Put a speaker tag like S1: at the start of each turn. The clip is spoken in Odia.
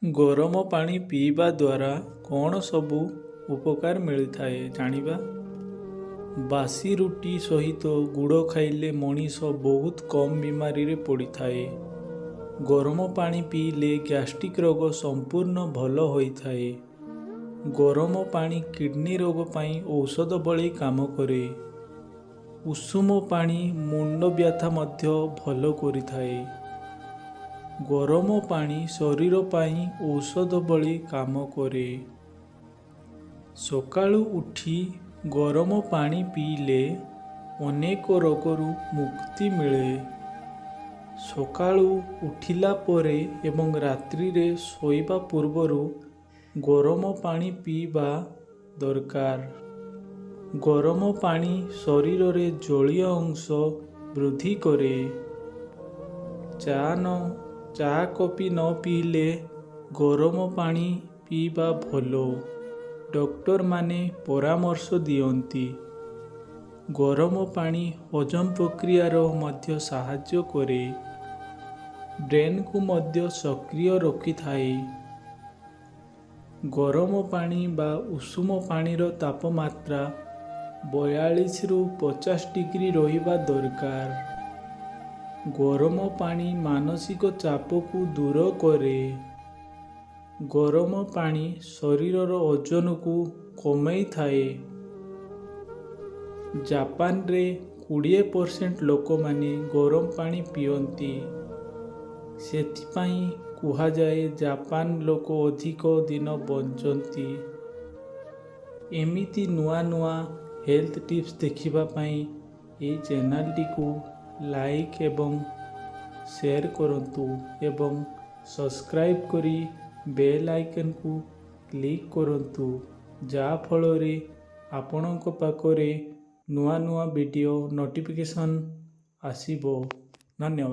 S1: ଗରମ ପାଣି ପିଇବା ଦ୍ୱାରା କ'ଣ ସବୁ ଉପକାର ମିଳିଥାଏ, ଜାଣିବା। ବାସି ରୁଟି ସହିତ ଗୁଡ଼ ଖାଇଲେ ମଣିଷ ବହୁତ କମ୍ ବିମାରୀରେ ପଡ଼ିଥାଏ। ଗରମ ପାଣି ପିଇଲେ ଗ୍ୟାଷ୍ଟ୍ରିକ୍ ରୋଗ ସମ୍ପୂର୍ଣ୍ଣ ଭଲ ହୋଇଥାଏ। ଗରମ ପାଣି କିଡ଼ନୀ ରୋଗ ପାଇଁ ଔଷଧ ଭଳି କାମ କରେ। ଉଷୁମ ପାଣି ମୁଣ୍ଡ ବ୍ୟଥା ମଧ୍ୟ ଭଲ କରିଥାଏ। ଗରମ ପାଣି ଶରୀର ପାଇଁ ଔଷଧ ଭଳି କାମ କରେ। ସକାଳୁ ଉଠି ଗରମ ପାଣି ପିଇଲେ ଅନେକ ରୋଗରୁ ମୁକ୍ତି ମିଳେ। ସକାଳୁ ଉଠିଲା ପରେ ଏବଂ ରାତ୍ରିରେ ଶୋଇବା ପୂର୍ବରୁ ଗରମ ପାଣି ପିଇବା ଦରକାର। ଗରମ ପାଣି ଶରୀରରେ ଜଳୀୟ ଅଂଶ ବୃଦ୍ଧି କରେ। ଚା ନ ଚା କଫି ନ ପିଇଲେ ଗରମ ପାଣି ପିଇବା ଭଲ, ଡକ୍ଟରମାନେ ପରାମର୍ଶ ଦିଅନ୍ତି। ଗରମ ପାଣି ହଜମ ପ୍ରକ୍ରିୟାର ମଧ୍ୟ ସାହାଯ୍ୟ କରେ। ବ୍ରେନକୁ ମଧ୍ୟ ସକ୍ରିୟ ରଖିଥାଏ। ଗରମ ପାଣି ବା ଉଷୁମ ପାଣିର ତାପମାତ୍ରା 42ରୁ 50 ଡିଗ୍ରୀ ରହିବା ଦରକାର। ଗରମ ପାଣି ମାନସିକ ଚାପକୁ ଦୂର କରେ। ଗରମ ପାଣି ଶରୀରର ଓଜନକୁ କମେଇଥାଏ। ଜାପାନରେ 20% ଲୋକମାନେ ଗରମ ପାଣି ପିଅନ୍ତି। ସେଥିପାଇଁ କୁହାଯାଏ, ଜାପାନ ଲୋକ ଅଧିକ ଦିନ ବଞ୍ଚନ୍ତି। ଏମିତି ନୂଆ ନୂଆ ହେଲ୍ଥ ଟିପ୍ସ ଦେଖିବା ପାଇଁ ଏହି ଚ୍ୟାନେଲଟିକୁ ଲାଇକ୍ ଏବଂ ସେୟାର କରନ୍ତୁ ଏବଂ ସବସ୍କ୍ରାଇବ୍ କରି ବେଲ୍ ଆଇକନ୍କୁ କ୍ଲିକ୍ କରନ୍ତୁ, ଯାହାଫଳରେ ଆପଣଙ୍କ ପାଖରେ ନୂଆ ନୂଆ ଭିଡ଼ିଓ ନୋଟିଫିକେସନ୍ ଆସିବ। ଧନ୍ୟବାଦ।